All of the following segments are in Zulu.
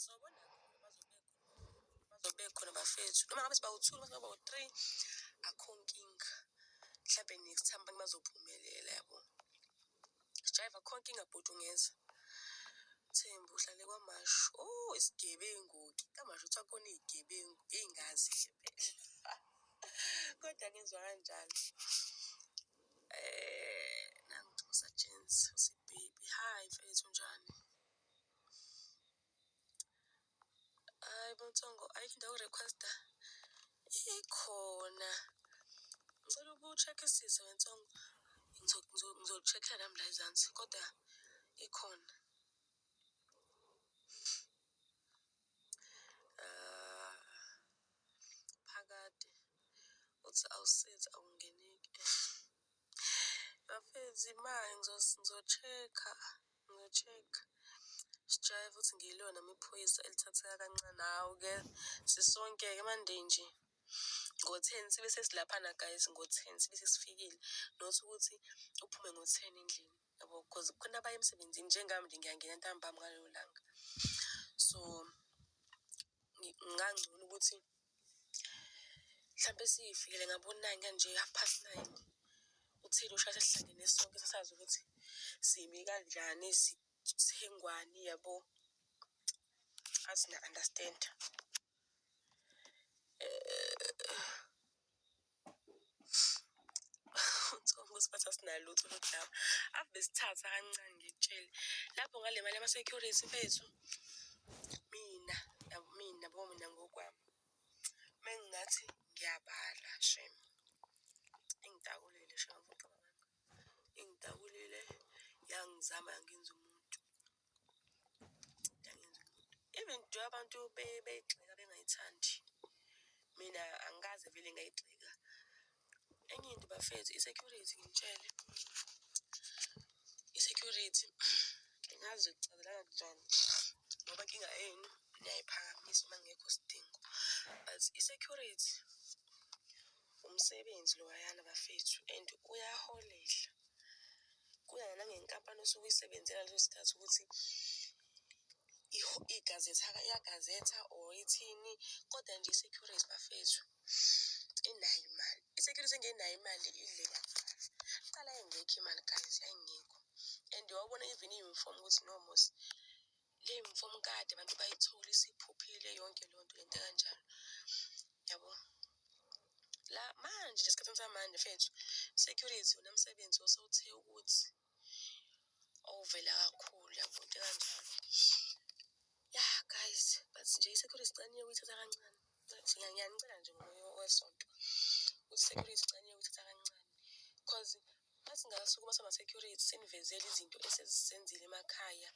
Sobona khona bazobe bekhona bafethu, noma ngabe siba u-two noma singaba u-three, akho nkinga. Mhlampe next time abantu bazophumelela yabo. Sijaiva akho nkinga bhuti ungeza. Thembu uhlale KwaMashu. Oh, isigebengu-ke, KwaMashu kuthiwa khona iy'gebengu, ngingazi-ke phela kodwa ngizwa kanjalo. Nangu Xhosa Gents uthi baby, hi mfethu unjani? Hayi bo Mthongo, ayikho indawo yoku-request-a? Ikhona. Ngicela uku-check-isise wena Ntsongo. Ngizoku-check-ela nami la ezansi kodwa ikhona. Phakade uthi awusithi awungeneki. Bafethu ma ngizo-check-a, ngizo-check-a. Sijaive uthi ngiyilona nami iphoyisa elithatheka kancane. Hawu-ke sisonke-ke Monday nje ngo-ten sibe sesilaphana guys, ngo-ten sibe sesifikile. Not ukuthi uphume ngo-ten endlini yabo, cause kukhona abaya emsebenzini njengami nje ngiyangena ntambama ngalelo langa. So kungangcono ukuthi mhlampe siyifikele ngabo-nine kanje, half past nine. Uthini ushaya sesihlangene sonke sesazi ukuthi simi kanjani, sithengwani yabo. Athi niya-understand. Uthongo ukuthi asinalutho lokudlala. Ave besithatha kancane ngikutshele. Lapho ngale mali yama-security mfethu, mina mina yabo mina ngokwami, uma ngingathi ngiyabala shame, ingitakulile shame angifuni ukuqamba amanga. Ingitakulile yangizama yangenza umuntu, yangenza umuntu. Even though abantu beyigxeka bengayithandi, mina angikaze vele ngayigxeka. Enye into bafethu i-security nginitshele, i-security angazi ngizokuchazela kanjani ngoba inkinga yenu niyayiphakamisa uma kungekho sidingo, but i-security umsebenzi lowayana bafethu and uyaholela. Kuya nangenkampani osuke uyisebenzela ngaleso sikhathi ukuthi iyagazetha or ithini, kodwa nje i-security bafethu inayo imali. I-security engenayo imali ile yakuqala. Kuqala yayingekho imali guys, yayingekho and wawubona even i-uniform ukuthi no mos le uniform kade abantu bayithola isiphuphile yonke leyo nto lento ekanjalo, yabo. La manje nje esikhathini samanje mfethu, security unomsebenzi osewuthe ukuthi owuvela kakhulu yabo into ekanjalo. Ya guys, but nje i-security sicela niyeke ukuyithatha kancane. Ngiyanicela nje ngomoya wesonto ukuthi i-security sicela niyeke ukuyithatha kancane cause masingasukuma sama-security sinivezele izinto esesizenzile emakhaya,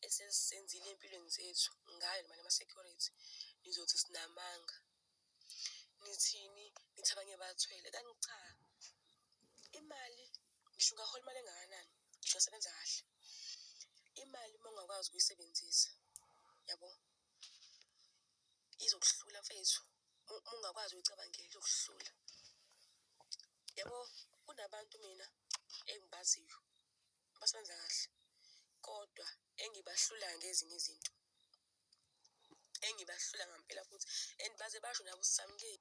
esesizenzile ey'mpilweni zethu ngayo le mali yama-security, nizothi sinamanga. Nithini? Nithi abanye bathwele, kanti cha imali ngisho ungahola imali engakanani, ngisho usebenza kahle, imali uma ungakwazi ukuyisebenzisa yabo, izokuhlula mfethu. Uma ungakwazi ukuyicabangela izokuhlula. Yabo, kunabantu mina engibaziyo abasebenza kahle kodwa engibahlulayo ngezinye izinto, engibahlula ngampela futhi and baze basho nabo ukuthi Samke.